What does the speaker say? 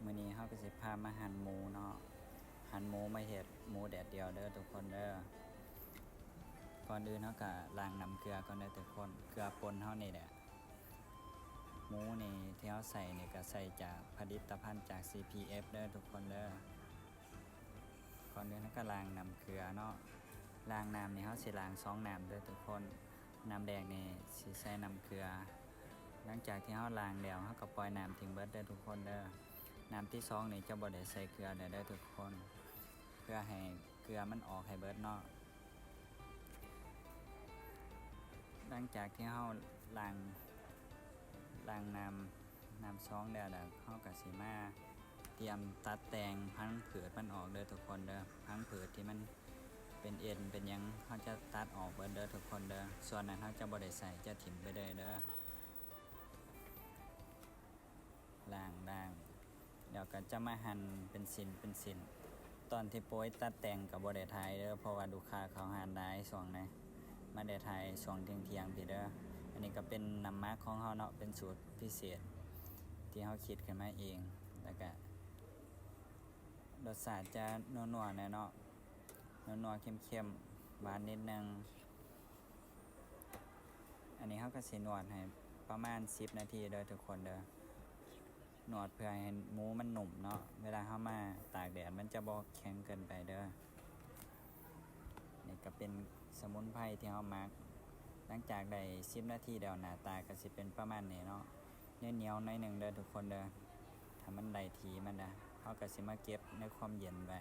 ມື້ນີ້ເຮົາກໍຊິພາມາຫັນໝູເນາະ, ຫັນໝູມາເຮັດໝູແດດດຽວເດີທຸກຄົນເດີ. ກ່ອນອື່ນເຮົາກໍລ້າງນ້ຳເກືອກ່ອນເດີທຸກຄົນ, ເກືອປົ່ນເຮົານີ້ແຫຼະ. ໝູນີ້ທີ່ເຮົາໃສ່ນີ້ກໍໃສ່ຈາກຜະລິດຕະພັນຈາກ ຊີ ພີ ເອັຟ ເດີທຸກຄົນເດີ. ກ່ອນອື່ນເຮົາກໍລ້າງນ້ຳເກືອເນາະ, ລ້າງນ້ຳນີ້ເຮົາຊິລ້າງສອງນ້ຳເດີທຸກຄົນ. ນ້ຳແລກນີ້ຊິໃສ່ນ້ຳເກືອ, ຫຼັງຈາກທີ່ເຮົາລ້າງແລ້ວ ເຮົາກໍປ່ອຍນ້ຳຖິ້ມເບິດເດີທຸກຄົນເດີ. ນ້ຳທີສອງນີ້ຈະບໍ່ໄດ້ໃສ່ເກືອແລ້ວເດີທຸກຄົນ, ເພື່ອໃຫ້ເກືອມັນອອກໃຫ້ເບິດເນາະ. ຫຼັງຈາກທີ່ເຮົາລ້າງ ລ້າງນ້ຳ ນ້ຳຊອງແລ້ວລະ ເຮົາກໍຊິມາຕຽມຕັດແຕ່ງພັງພືດມັນອອກເດີທຸກຄົນເດີ. ພັງພືດທີ່ມັນເປັນເອັນເປັນຫຍັງ ເຮົາຈະຕັດອອກເບິດເດີທຸກຄົນເດີ. ສ່ວນນັ້ນເຮົາຈະບໍ່ໄດ້ໃສ່ ຈະຖິ້ມໄປເລີຍເດີ. ລ້າງ ລ້າງ ແລ້ວກໍຈະມາຫັ່ນເປັນຊິ້ນເປັນຊິ້ນ. ຕອນທີ່ໂປຍຕັດແຕ່ງກໍບໍ່ໄດ້ຖ່າຍເດີ ເພາະວ່າລູກຄ້າເຂົ້າຮ້ານຫຼາຍຊ່ວງນີ້, ມາໄດ້ຖ່າຍຊ່ວງທ່ຽງໆພີ້ເດີ. ອັນນີ້ກໍເປັນນ້ຳໝັກຂອງເຮົາເນາະ, ເປັນສູດພິເສດທີ່ເຮົາຄິດຂຶ້ນມາເອງ, ແລ້ວກໍລົດຊາດຈະນົວໆແດ່ເນາະ, ນົວໆ ເຄັມໆ ຫວານນິດໜຶ່ງ. ອັນນີ້ເຮົາກໍຊິນວດໃຫ້ປະມານສິບນາທີເດີທຸກຄົນເດີ, ນວດເພື່ອໃຫ້ໝູມັນນຸ້ມເນາະ, ເວລາເຮົາມາຕາກແດດມັນຈະບໍ່ແຂງເກີນໄປເດີ. ນີ້ກໍເປັນສະໝຸນໄພທີ່ເຮົາໝັກ. ຫຼັງຈາກໄດ້ສິບນາທີແລ້ວ ໜ້າຕາກໍຊິເປັນປະມານນີ້ເນາະ, ໜຽວໆໜ້ອຍໜຶ່ງເດີທຸກຄົນເດີ. ຖ້າມັນໄດ້ທີ່ມັນນະ ເຮົາກໍຊິມາເກັບໃນຄວາມເຢັນໄວ້.